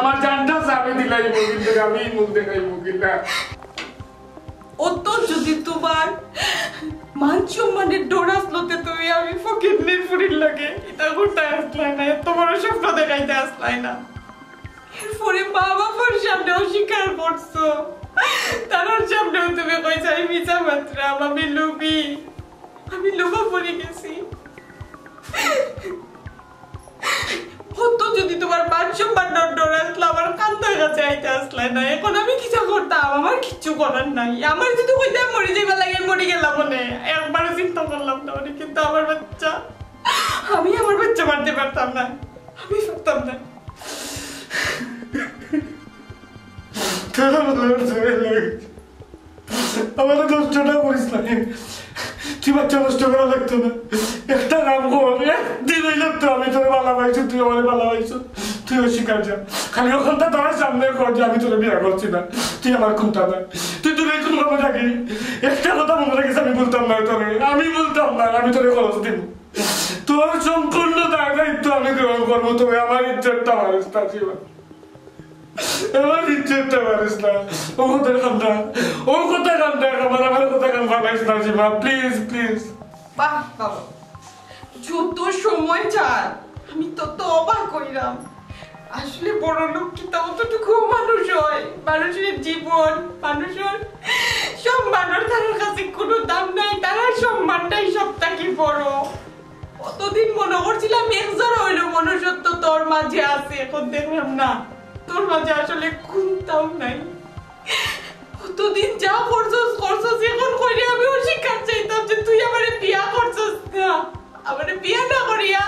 আমার জানটা চাবি দিলাইব, কিন্তু আমি এই মুখ দেখাইব কিনা? অত যদি তোমার মান সম্মানের ডর আসলো, তে তুমি আমি ফকিন্নির ফুড়ির লগে ইতা করতে আসলাই না, এত বড় স্বপ্ন দেখাইতে আসলাই না। এরপরে মা বাবার সামনে অস্বীকার করছো, তারার সামনেও তুমি কইছো আমি মিছা মাতরাম, আমি লুবি, আমি লুবা পড়ি গেছি। অত যদি তোমার মান সম্মান ডর ডর আসলো, আমার কান্দার কাছে আইতে আসলাই না। এখন আমি কিতা করতাম? আমার কিচ্ছু করার নাই। আমার যদি কইতে মরি যাইবার লাগে, মরি গেলাম মনে, একবারও চিন্তা করলাম না মনে। কিন্তু আমার বাচ্চা, আমি আমার বাচ্চা মারতে পারতাম না, আমি পারতাম না। তোরা আমার জোরে লাগে। আমারে নষ্টটা করিস না। তুই বাচ্চা নষ্ট করা লাগতো না। একটা কাম কর, একদিন হইলে তো আমি তোরে ভালা পাইছি, তুই আমারে ভালা পাইছ, তুই অস্বীকার যা। খালি ওখানটা তারার সামনে কর যে আমি তোরে বিয়া করছি না, তুই আমার কুন্তা না। তুই তোর এই কোনো কামে থাকি, একটা কথা মনে রাখিস, আমি বলতাম না তোরে, আমি বলতাম না, আমি তোরে খরচ দিব। তোর সম্পূর্ণ দায় দায়িত্ব আমি গ্রহণ করবো, তবে আমার ইজ্জতটা মারিস না, জীবন। আমার ইজ্জতটা মারিস না। ও কথা কান্দা, ও কথা কান্দা, আমার, আমার কথা কান্দা পাইস না, শিবা, please, please। বাহ বাবা, যত সময় যার আমি তত অবাক হইলাম। আসলে বড় লোক কিতা অতটুকু মানুষ হয়? মানুষের জীবন, মানুষের সম্মান, তার কাছে কোনো দাম নাই, তার সম্মানটাই সব থাকি বড়। অতদিন মনে করছিলাম একজোড়া হইল মনুষ্যত্ব তোর মাঝে আছে, এখন দেখলাম না, তোর মাঝে আসলে কোনটাও নাই। অতদিন যা করছস করছস, এখন কইলে আমি অস্বীকার চাইতাম যে তুই আমারে বিয়া করছস না, আমারে বিয়া না করিয়া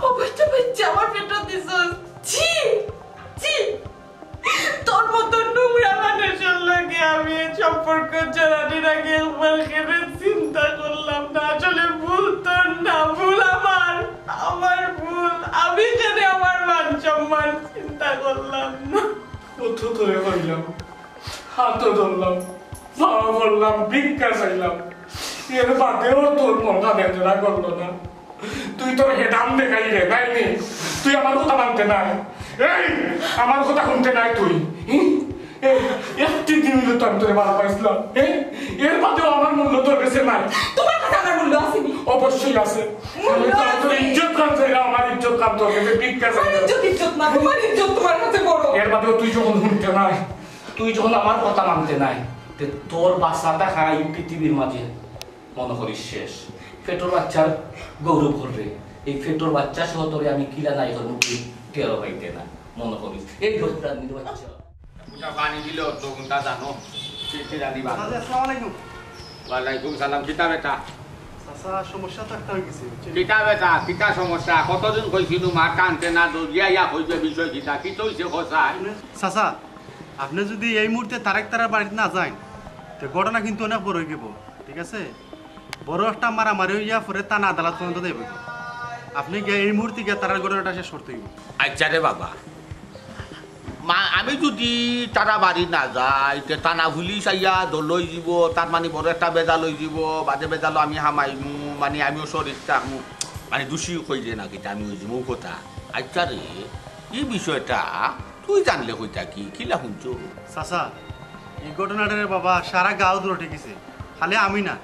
ও বাচ্চা বাচ্চা আমার পেটে দিছস। ছি, ছি। তোর মতো নোংরা মানুষের লগে আমি এই সম্পর্ক জড়ানির আগে একবার কেনে চিন্তা করলাম না। আসলে ভুল তোর না, ভুল আমার, আমার ভুল। আমি কেনে আমার মান সম্মান চিন্তা করলাম না। কত তোরে কইলাম, হাতও ধরলাম, পাও ধরলাম, ভিক্ষা চাইলাম, এর বাদেও তোর মনটা বেদনা করলো না। তুই তোর হেদাম দেখাই রে, নাই নি? তুই আমার কথা মানতে নাই। এই, আমার কথা শুনতে নাই তুই। হুম? এই একটি দিন অইলো তো আমি তোরে ভালা পাইছিলাম। এই, এর বাদেও আমার মূল্য তোর কাছে নাই। তোমার কাছে আমার মূল্য আছে নি? অবশ্যই আছে। মূল্য আমি তো তোর আছে। ইজ্জত খান চাইলাম, আমার ইজ্জত খান তোর কাছে ভিক্ষা আমার চাইলাম। ইজ্জত ইজ্জত না, তোমার ইজ্জত তোমার কাছে বড়। এর বাদেও তুই যখন হুনতে নাই, তুই যখন আমার কথা মানতে নাই, তে তোর বাঁচা থাকা এই পৃথিবীর মাঝে মনো করিস শেষ। পেটর বাচ্চার গৌরব করবে, এই পেটর বাচ্চা সহ তোরে আমি কিলা নাই করমু তুই টেরও পাইতে না। মনো করিস এই হত্যার নির্বাচ্চা। ওটা পানি দিলে অত কোনটা জানো? কি, কি জানি বা? চাচা, আসসালামু আলাইকুম। ওয়ালাইকুম সালাম। কিতা বেটা? চাচা, সমস্যা তো একটা হয়ে গেছে, বুঝছেন? কিতা বেটা? কিতা সমস্যা? কতজন কইছিল মার টানতে না দৌড়িয়া ইয়া কইবে বিষয় কিতা? কি চলছে খোঁজায়? চাচা, আপনি যদি এই মুহূর্তে তারেক তারার বাড়িতে না যান, তো ঘটনা কিন্তু অনেক বড় হয়ে গেব, ঠিক আছে? বড় একটা মারামারি হইয়া পরে থানা আদালত পর্যন্ত যাইব। আপনি গিয়া এই মুহূর্তে গিয়া তারার ঘটনাটা শেষ করতে হইব। আচ্ছা রে বাবা, মা, আমি যদি তারা বাড়ি না যাই, তে থানা পুলিশ আইয়া দল লই যাব, তার মানে বড় একটা বেজাল লই যাব, বাদে বেজাল আমি হামাইমু, মানে আমিও শরিক থাকমু, মানে দোষী কইলে না কিতা আমি ওই যাবো কথা। আচ্ছা রে, এই বিষয়টা তুই জানলে কইতা কি, কিলা হুনছো? চাচা, এই ঘটনাটারে বাবা সারা গাঁও দূরে ঠেকিছে, খালি আমি না।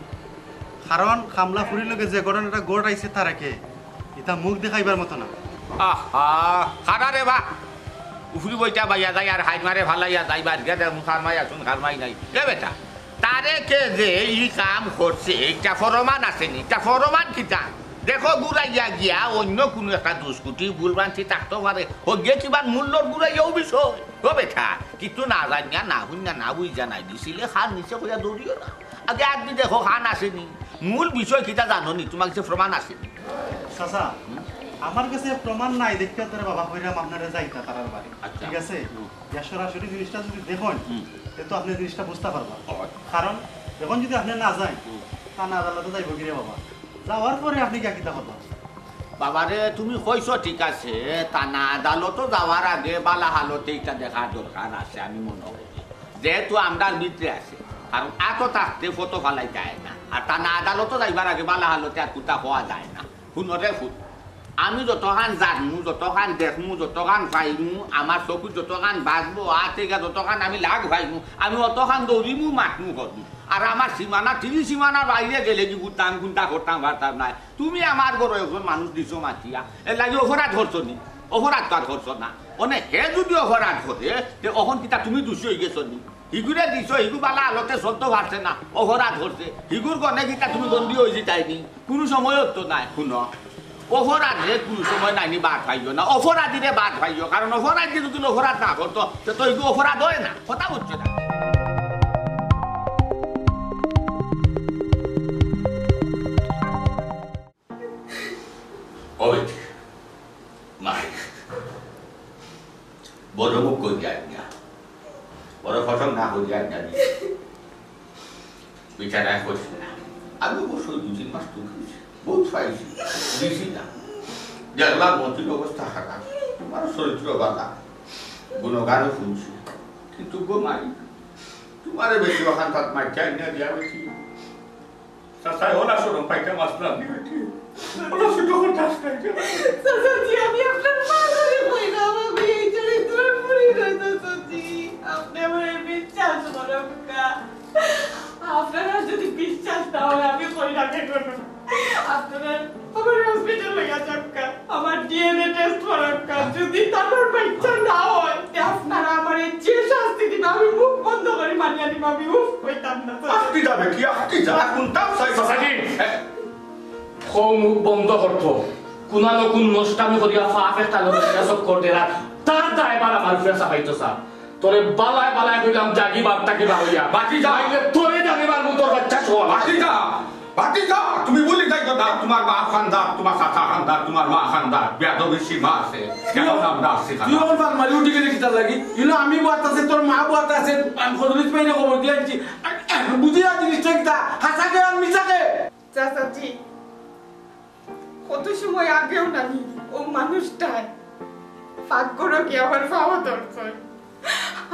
কারণ কামলাপুরীর লগে যে ঘটনাটা ঘটাইছে তারেকে, এটা মুখ দেখাইবার মতো না। আহা, খারা রে বা। উফরি বইটা বাইয়া যাই আর হাইমারে ফালাইয়া যাই, বাদ গিয়া দেখমু খারমাই আছইন, খারমাই নাই। এ বেটা, তারেকে যে ই কাম করছে, এটা প্রমাণ আছে নি? এটা প্রমাণ কিতা? দেখো, ঘুরাইয়া গিয়া অন্য কুনু একটা দুষ্কৃতি ভুলভ্রান্তি থাকতো পারে। হগিয়ে কিবা মূল্যর ঘুরাইয়াও বিষয়। ও বেটা, কিচ্ছু না জানিয়া, না হুনিয়া, না বুঝিয়া নাই দিছিলে, খান নিচে কইয়া দৌড়িও না। আগে আদমি দেখো, খান আছে নি? মূল বিষয় কিতা জানো নি? তোমার কাছে প্রমাণ আছে নি? চাচা, আমার কাছে প্রমাণ নাই, দেখতে তোর বাবা কইরাম আপনারা যাইতা তারার বাড়ি। আচ্ছা। ঠিক আছে? হুম। ইয়া সরাসরি জিনিসটা যদি দেখেন, হুম। তে তো আপনি জিনিসটা বুঝতে পারবা। অয়। কারণ এখন যদি আপনি না যান, হুম। থানা আদালতে যাইব গিরে বাবা। যাওয়ার পরে আপনি গিয়া কিতা করবা? বাবারে, তুমি কইছো ঠিক আছে, থানা আদালতো যাওয়ার আগে বালা হালতে এটা দেখার দরকার আছে, আমি মনে করি। যেহেতু আমরার ভিতরে আছে, কারণ আতো থাকতে ফটো ফালাই যায় না, আর থানা আদালতো যাইবার আগে বালা হালতে আর কুতা হওয়া যায় না। হুনরে ফুট, আমি যতখান জানমু, যতখান দেখমু, যতখান পাইমু, আমার চকুত যতখান বাজবো, আতে গা যতখান আমি লাগ পাইমু, আমি অতখান দৌড়িমু, মাতমু, করমু। আর আমার সীমানা, তিরিশ সীমানার বাইরে গেলে কি বুঝতাম, কোনটা করতাম, পারতাম না। তুমি আমার ঘরো একজন মানুষ দিছো মাতিয়া, এর লাগি অপরাধ করছো নি? অপরাধ তো আর করছো না। অনে হে যদি অপরাধ করে, তে অখন কিতা তুমি দোষী হয়ে গেছো নি? হিগুরে দিছো, হিগু বালা হালতে চলতে পারছে না, অপরাধ করছে। হিগুর গনে কিতা তুমি বন্দী হয়ে যাইতায় নি? কোনো সময়ও তো নাই। হুনো, অপরাধে কোনো সময় নাইনি বাদ পাইও না, অপরাধীরে বাদ পাইও। কারণ অপরাধী যদি অপরাধ না করতো, তে তো হিগু অপরাধ হয় না। কথা বুঝছো না? অবিত, মাই, বড় মুখ করিয়া আনিয়া, বড় ফসল না করিয়া আনিয়া দিছে। বিচারায় করছি না। আমি অবশ্য দুই তিন মাস তো খেয়েছি, বহুত পাইছি, দিছি না। দেখলাম মতির অবস্থা খারাপ, তোমার চরিত্র বালা, গুণগানও শুনছি। কিন্তু গো মাই, তোমারে বেশি অখান তাত মাইকে আনিয়া দিয়া বেশি। চাচায় ওলা শরম পাইতাম আসলাম নি বেটি। ওলা ছোট কথা আসলাম নি। চাচাজি, আমি আপনার মা ধরে কইলাম, আমি এই চরিত্রের বুড়ি না, চাচাজি। আপনি আমার বিশ্বাস করুন না। আপনারা যদি বিশ্বাস না হয়, আমি কই না কেন? আপনারা আমার হসপিটাল লইয়া যাক্কা, আমার ডিএনএ টেস্ট করাক্কা। যদি তার বাচ্চা না হয়, তে আপনারা আমার যে শাস্তি দিবা, আমি মুখ বন্ধ করে মানিয়া নিব, আমি উফ কইতাম না। আস্তি যাবে কি? আস্তি যা, কোনটা চাই? চাচাজি, হ্যাঁ? হো মুখ বন্ধ করতো। কুনা না কুন নষ্টামি করিয়া ফাফ একটা লড়িয়া চক্কর দেরা, তার দায়ভার আমার উপরে চাপাইতো স্যার। তোরে বালায় বালায় কইলাম, জাগি বাপ তাকে বাউইয়া। বাকি যা। আইলে তোরে জানি মারমু তোর বাচ্চা সহ। বাকি যা। বাকি যা। তুমি বলি যাইতো না, তোমার বাপ খানদার, তোমার চাচা খানদার, তোমার মা খানদার, বেয়াদবি সীমা আছে। কেমন আমরা আছি খানদার? তুই আমার বাপ মারি উঠি গেলি কিতার লাগি? ইনো আমি বাত আছে, তোর মা বাত আছে, আমি খদরিত পাইলে খবর দিয়ে আনছি। বুঝি আর জিনিসটা কিতা? হাসাকে আর মিশাকে? চাচাজি, কত সময় আগেও নানি ও মানুষটায় পাকঘরো গিয়া আমার পাও ধরছইন।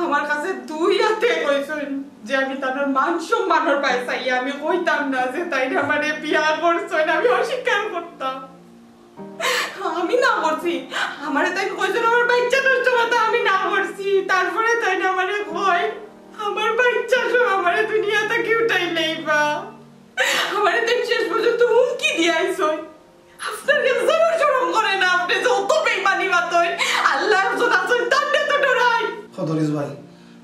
আমার কাছে দুই হাতে কইছইন যে আমি তানর মান সম্মানর পায়ে চাইয়া আমি কইতাম না যে তাইন আমারে বিয়া করছইন, আমি অস্বীকার করতাম। আমি না করছি, আমারে তাইন কইছইন আমার বাচ্চা নষ্ট করতে, আমি না করছি। তারপরে তাইন আমারে কয়, "আমার বাচ্চা সহ আমারে দুনিয়া থাকি উঠাইলাইবা।" আমারে তাইন শেষ পর্যন্ত হুমকি দিয়া আইছইন। আপনার একজনর শরম করে না, আপনে যত বেইমানি মাতইন, আল্লাহ একজন আছইন, তানরে তো ডরাইন। খদরিস ভাই,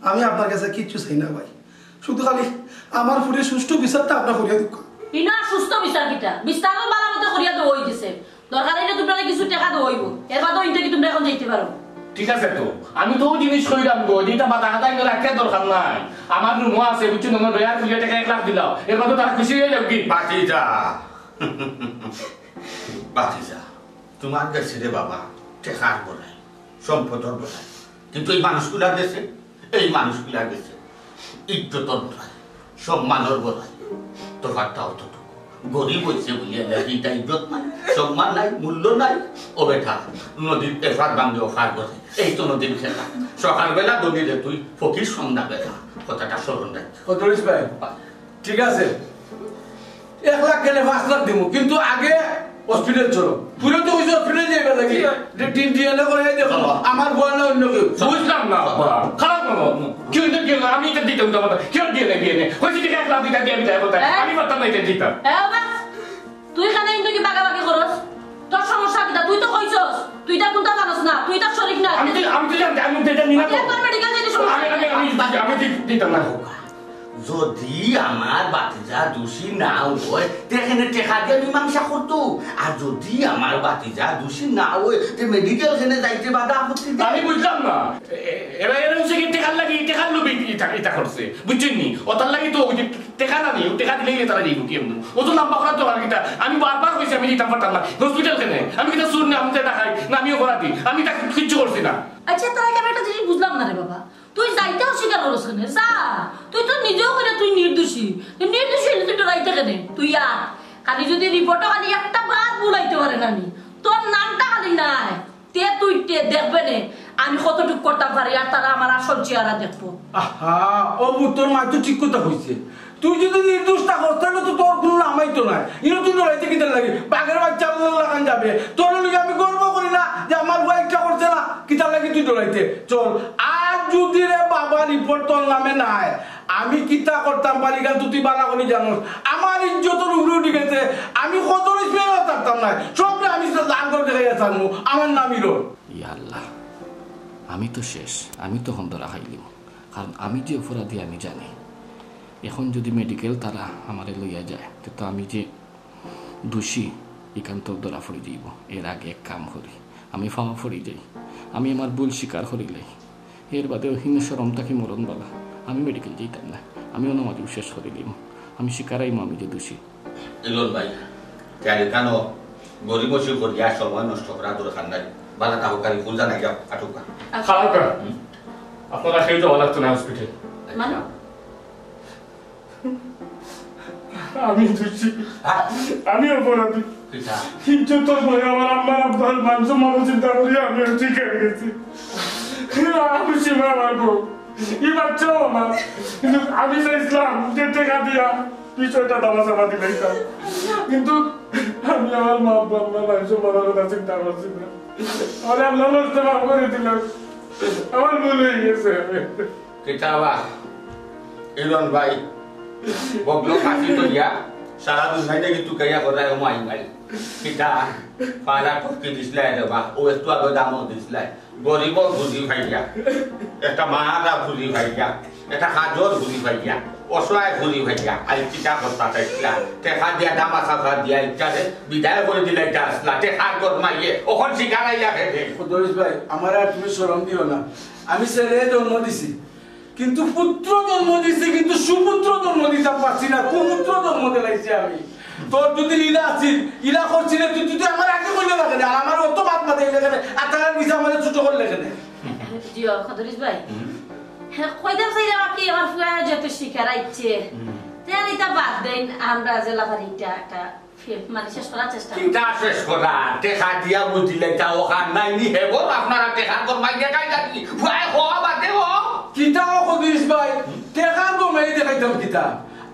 আমি আপনার কাছে কিচ্ছু চাই না ভাই, শুধু খালি আমার ফুরির সুষ্ঠু বিচারটা আপনারা করিয়া দিউক্কা। ইনো আর সুষ্ঠু বিচার কিতা? বিচার তো ভালা মতো করিয়া দেওয়া অইগেছে। দরকার অইলে তুমরারে কিছু টেকা দেওয়া অইবো, এর বাদে অইন থাকি তুমরা অখন যাইতে পারো। ঠিক আছে তো, আমি তো অউ জিনিস কইরাম গো, যে ইতা মাথা খাতা ইনো রাখিয়া দরকার নাই। আমার রুমও আছে, বুঝছো না, আমার লয়ার ফুরিয়ে টেকা এক লাখ দিলাও, এর বাদে তারা খুশি অইয়া যাউক্কা। বাকি যা। বাকি যা। তুমার গেছে রে বাবা, টেকার বড়াই, সম্পদর বড়াই, কিন্তু এই মানুষগুলার গেছে, এই মানুষগুলার গেছে ইজ্জতর বড়াই, সম্মানর বড়াই। তফাতটা অতটুকু। গরিব অইছে বুলিয়া ইতা ইজ্জত নাই, সম্মান নাই, মূল্য নাই। ও বেটা, নদীর এপার ভাঙ্গে ওপার গড়ে, এই তো নদীর খেলা। সকালবেলা ধনীরে তুই, ফকির সন্ধ্যাবেলা। কথাটা স্মরণ রাখ। খদরিস ভাই, ঠিক আছে, এক লাখ গেলে পাঁচ লাখ দিমু, কিন্তু আগে হসপিটাল চলো। পুরো তো ওই হসপিটাল যাইবার লাগি। জি। ডি-, ডি-, ডিএনএ করে এই দেখো, চলো। আমার বউ না অন্য কেউ। বুঝলাম না, আব্বা। খারাপ হলো। কেউ তো কেউ, আমি ইতা দিতাম না, কেউ ডিএনএ, ডিএনএ। কইছি ঠিক এক লাখ দিতা, দিয়ে আমি যাই কোথায়? হ্যাঁ? আমি পারতাম না ইতা দিতাম। হ্যাঁ, বাবা। তুই কেনে ইন্দুকি বাগাবাগি করস? তোর সমস্যা কিতা? তুই তো কইছস, তুই ইতা কুনতা জানস না, তুই ইতা শরিক না। আমি তো, আমি তো জানি, আমি তো ইতা নিলাম। তুই একবার মেডিকেল যাইতে সমস্যা আমি, আমি, আমি, আমি দি-, দিতাম না। যদি আমার বাতিজা দোষী না অয়, তে এখানে টেকা দিয়া মীমাংসা করতো। আর যদি আমার বাতিজা দোষী না অয়, তে মেডিকেল কেনে যাইতে বাধা আপত্তি দেয়? আমি বুঝলাম না। এ-, এ-, এরা, এরা অইছে কি টেকার লাগি, টেকার লোভে ইতা, ইতা করছে। বুঝছইন নি? অতার লাগি তো অউ যে টেকা না নি, টেকা দিলেই তারা যাইবো কি এমন? অত লম্বা করার দরকার কিতা? আমি বারবার কইছি আমি দিতাম পারতাম না। হসপিটাল কেনে? আমি কিতা চুর না, আমি তো ইটা খাই, না আমি অপরাধী। আমি ইতা কিচ্ছু করছি না। আচ্ছা, তারা কেন একটা জিনিস বুঝলাম না রে বাবা। তুই যাইতে অস্বীকার করস কেনে? যা, তুই তো নিজেও কইরে তুই নির্দোষী। তুই নির্দোষী অইলে তুই ডরাইতে কেনে? তুই আ, খালি যদি রিপোর্টও খালি একটা বার ভুল অইতে পারে না নি, তোর নামটা খালি নাই, তে তুই তে দেখবে নে আমি কতটুক করতাম পারি, আর তারা আমার আসল চেহারা দেখবো। আহা, ও বুঝ, তোর মায় তো ঠিক কথা কইছে। তুই যদি নির্দোষ থাকস, তাইলে তো তোর কুনু নাম আইতো নায়। ইনো তুই ডরাইতে কিতার লাগি? বাঘের বাচ্চা লাখান যাবে। তোর লাগি আমি গর্ব করি না যে আমার বউ ইটা করছে না, কিতার লাগি তুই ডরাইতে? চল, আর যদি রে বাবা রিপোর্ট তোর নামে নায়, আমি কিতা করতাম পারি, ইখান তো তুই বালা করি জানোস। আমার ইজ্জতর উপরে উঠি গেছে, আমি কত রিস্পেক্ট থাকতাম না, সবরে আমি লাল করে দেখাইয়া ছাড়মু, আমার নাম ইরন। ইয়া আল্লাহ, আমি তো শেষ, আমি তো অখন ধরা খাইলিমু, কারণ আমি যে অপরাধী আমি জানি। এখন যদি মেডিকেল তারা আমারে লইয়া যায়, তে তো আমি যে দোষী, ইখান তো ধরা পড়ি যাইবো। এর আগে এক কাম করি, আমি ফাওয়া পড়ি যাই, আমি আমার ভুল স্বীকার করিলাই, এর বাদে অউ হিংসা শরম থাকি মরণ বালা, আমি মেডিকেল যাইতাম না, আমি অনো মাঝে শেষ করি দিমু, আমি স্বীকার আইমু আমি যে দোষী। ইলন ভাই, তে আর ইখানো গরিমসি করিয়া সময় নষ্ট করার দরকার নাই। বালা থাকউক্কা, ফুল জানাই যাও, আটুকা। খারাপ না। হুম? আপনারা কেউ যাওয়া লাগতো না হসপিটাল। মানে? আমি দোষী। হ্যাঁ? আমি অপরাধী। কিতা? ইজ্জতর ভয়ে আমার আম্মার আব্বার মান সম্মানর চিন্তা করি আমি অস্বীকার গেছি। আমি সীমা মারবো। এই বাচ্চাও আমার। কিন্তু আমি চাইছিলাম যে টেকা দিয়া বিষয়টা দামাচাপা দিলাইতাম। কিন্তু আমি আমার মা আব্বা, আম্মার মান সম্মানর কথা চিন্তা করছি না। আমারে আল্লাহ রাস্তায় মাফ করি দিলাম। আমার ভুল অই গেছে। কিতা বা, ইলন ভাই, বগলো ফাঁসি করিয়া, সারা দুনিয়ায় নাকি তুকাইয়া করায় ও মাই মাই। কিতা, পাড়া টপকি দিছলাই রে বা, ও একটু আগে দামও দিছলাই। গরিবও ঘুরি ভাইয়া, একটা মারা ঘুরি ভাইয়া, একটা হাজর ঘুরি ভাইয়া, অসহায় ঘুরি ভাইয়া, আই কিতা করতা চাইছিলা? টেকা দিয়া দামাচাপা দিয়া ইচ্ছারে বিদায় করি দিলাইতা আছলা, টেকার গরমাইয়ে, অখন স্বীকার আইয়া খেতে। খদরিস ভাই, আমারে আর তুমি শরম দিও না। আমি ছেলে জন্ম দিছি, কিন্তু পুত্র জন্ম দিছি, কিন্তু সুপুত্র জন্ম দিতাম পারছি না, কুপুত্র জন্ম দিলাইছি আমি। তোর যদি ইলা আছিল, ইলা করছিলে তুই, তুই তো আমার আগে কইলে না কেনে? আর আমার অত বাদ মাতে ইলা কেনে? আর তার নিচে আমারে ছোট করলে কেনে? জি, ও খদরিস ভাই। হুম। হ্যাঁ, কইতাম চাইলাম আর কি, আমার ফুয়া যেহেতু স্বীকার আইছে, হুম। তে আর ইতা বাদ দেইন, আমরা যে লাফারি ইটা একটা ফে-, মানে শেষ করার চেষ্টা করি। কিতা শেষ করা? টেকা দিয়া বুঝিলে ইটা অখান নাই নি, হেবো আপনারা টেকার গরমাই দেখাই যাচ্ছি। ফুয়ায় হওয়া বাদে ও। কিতা ও খদরিস ভাই? হুম। টেকার গরমাই দেখাইতাম কিতা?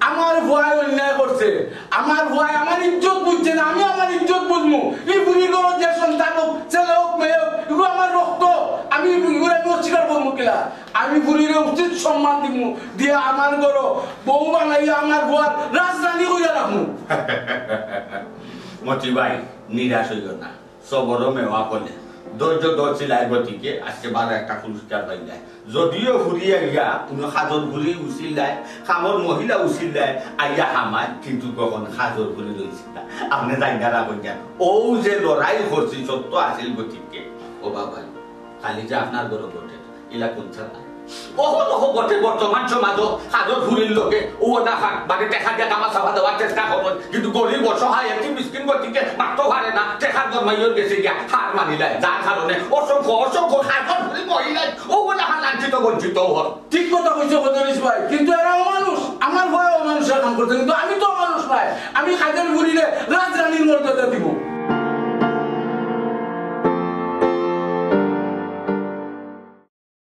আমার ফুয়ায় অন্যায় করছে, আমার ফুয়ায় আমার ইজ্জত বুঝছে না, আমি আমার ইজ্জত বুঝমু। এই ফুরির ঘরর যে সন্তান হোক, ছেলে হোক, মেয়ে হোক, এগুলো আমার রক্ত, আমি এগুলো আমি অস্বীকার করমু। কিলা? আমি ফুরিরে উচিত সম্মান দিমু, দিয়া আমার ঘরো বউ বানাইয়া আমার ফুয়ার রাজরানী কইরা রাখমু। মতি ভাই, নিরাশ অইও না, সবরও মেওয়া ফলে। ধৈর্য ধরছিলায় গতিকে আজকে বালা একটা পুরস্কার পাইলায়। যদিও ফুরি আইয়া কুনু কাজর ফুরি উছিলায়, কামর মহিলা উছিলায় আইয়া হামায়, কিন্তু কখন কাজর ফুরি রইছিল না। আপনে জাইনা রাখইন যান, অউ যে লড়াই করছি সত্য আছিল গতিকে। ও বাবা, খালি যে আপনার ঘরো ঘটে, ইলা কোন ছাড়া? অখন অখন ঘটে বর্তমান সমাজও কাজর ফুরির লগে, ও না খান, মানে টেকা দিয়া কামা চাপা দেওয়ার চেষ্টা করইন, কিন্তু গরিব অসহায় এতিম মিসকিন গতিকে মারতে পারে না, টেকার দরমাইয়র গেছে গিয়া হার মানিলায়, যার কারণে অসংখ্য অসংখ্য কাজর ফুরি মহিলায় ও না খান লাঞ্ছিত বঞ্চিত অর। ঠিক কথা কইছো বদরিস ভাই, কিন্তু এরা অমানুষ, আমার ফুয়ায় অমানুষের কাম করছে, কিন্তু আমি তো অমানুষ নায়, আমি কাজর ফুরিরে রাজরানীর মর্যাদা দিমু।